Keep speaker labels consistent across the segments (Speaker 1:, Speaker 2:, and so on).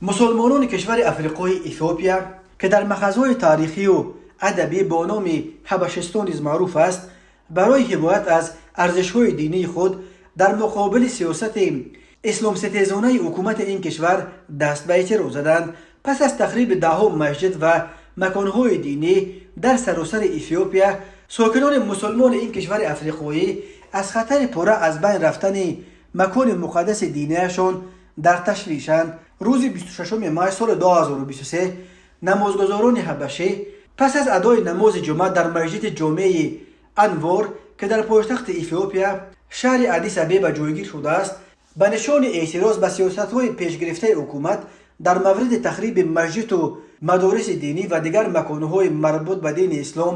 Speaker 1: Мусулмонони кишвари Африқои Эфиопия, ки дар маъхазҳои таърихию адабӣ бо номи Ҳабашистон низ маъруф аст, барои ҳимоят аз арзишҳои динии худ дар муқобили сиёсати исломситезонаи ҳукумати ин кишвар даст ба эътироз заданд. Пас аз тахриби даҳҳо масҷид ва маконҳои динӣ дар саросари Эфиопия, сокинони мусулмони ин кишвари африқоӣ аз хатари пурра аз байн рафтани макони муқаддаси динияшон дар ташвишанд. Рӯзи 26 май соли 2023 намозгузорони ҳабашӣ пас аз адои намози ҷумъа дар масҷиди ҷомеи Анвор, ки дар пойтахти Эфиопия, шаҳри Аддис Абеба ҷойгир шудааст, ба нишони эътироз ба сиёсатҳои пешгирифтаи ҳукумат дар мавриди тахриби масҷиду мадориси динӣ ва дигар маконҳои марбут ба дини ислом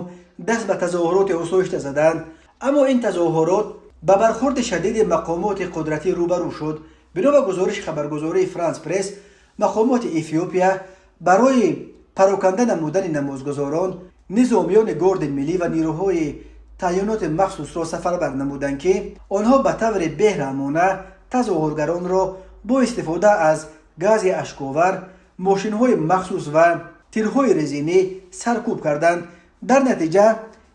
Speaker 1: даст ба тазоҳуроти осоишта заданд. Аммо ин тазоҳурот ба бархурди шадиди мақомоти қудратӣ рӯбарӯ шуд. Бино ба гузориши хабаргузории Франс Пресс, мақомоти Эфиопия барои пароканда намудани намозгузорон низомиёни Горди миллӣ ва нирӯҳои таъйиноти махсусро сафарбар намуданд, ки онҳо ба таври бераҳмона тазоҳургаронро бо истифода аз гази ашковар, мошинҳои махсус ва тирҳои резинӣ саркӯб карданд. Дар натиҷа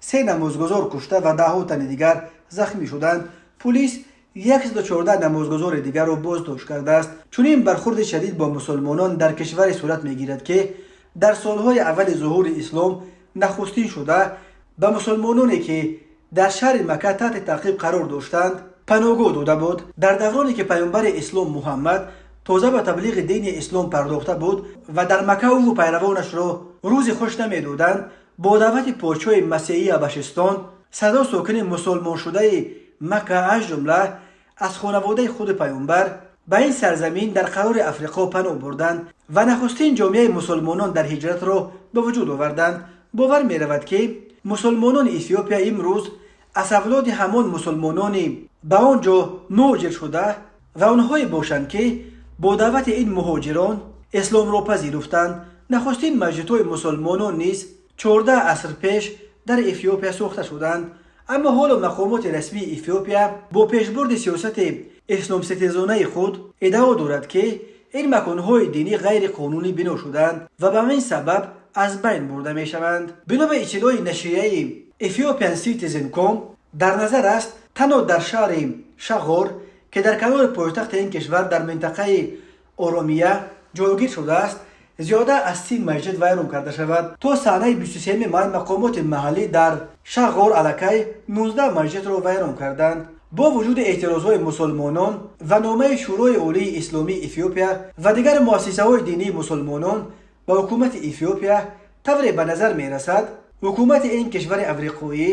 Speaker 1: се намозгузор кушта ва даҳҳо тани дигар захмӣ шуданд. Пулис 114 намозгузори дигарро боздошт кардааст. Чунин бархурди шадид бо мусулмонон дар кишваре сурат мегирад, ки дар солҳои аввали зуҳури ислом нахустин шуда ба мусулмононе, ки дар шаҳри Макка таҳти таъқиб қарор доштанд, паноҳгоҳ дода буд. Дар давроне ки паёмбари ислом Муҳаммад тоза ба таблиғи дини ислом пардохта буд ва дар Макка ӯву пайравонашро рӯзи хуш намедоданд, бо даъвати подшоҳи масеҳии Ҳабашистон садҳо сокини мусулмоншудаи Макка, аз ҷумла аз хонаводаи худи паёмбар, ба ин сарзамин дар қарори Африқо паноҳ бурданд ва нахустин ҷомеаи мусулмонон дар ҳиҷратро ба вуҷуд оварданд. Бовар меравад, ки мусулмонони Эфиопия имрӯз аз авлоди ҳамон мусулмонони ба он ҷо муҳоҷир шуда ва онҳое бошанд, ки бо даъвати ин муҳоҷирон исломро пазируфтанд. Нахустин масҷидҳои мусулмонон низ 14 аср пеш дар Эфиопия сохта шуданд. Аммо ҳоло мақомоти расмии Эфиопия бо пешбурди сиёсати исломситезонаи худ иддао дорад, ки ин маконҳои динӣ ғайриқонунӣ бино шуданд ва ба ин сабаб аз байн бурда мешаванд. Бино ба иттилои нашрияи Ethiopian Citizen com, дар назар аст, танҳо дар шаҳри Шағор, ки дар канори пойтахти ин кишвар дар минтақаи Оромия ҷойгир шудааст, зиёда аз 30 масҷид вайрон карда шавад. То санаи 23 май мақомоти маҳаллӣ дар Шағор аллакай 19 масҷидро вайрон карданд. Бо вуҷуди эътирозҳои мусулмонон ва номаи Шӯрои Олии Исломии Эфиопия ва дигар муассисаҳои динии мусулмонон ба ҳукумати Эфиопия, тавре ба назар мерасад, ҳукумати ин кишвари африқоӣ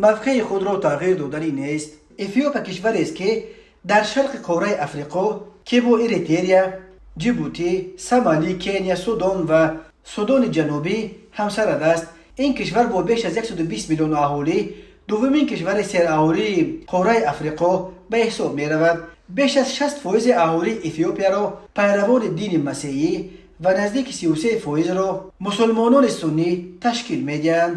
Speaker 1: мавқеи худро тағйир доданӣ нест. Эфиопия кишварест, ки дар шарқи қораи Африқо, ки бо Эритерия, Ҷибутӣ, Сомалӣ, Кения, Судон ва Судони Ҷанубӣ ҳамсарҳад аст. Ин кишвар бо беш аз 120 миллион аҳолӣ дуввумин кишвари сераҳолии қораи Африқо ба ҳисоб меравад. Беш аз 60 фоизи аҳолии Эфиопияро пайравони дини масеҳӣ ва наздики 33 фоизро мусулмонони суннӣ ташкил медиҳанд.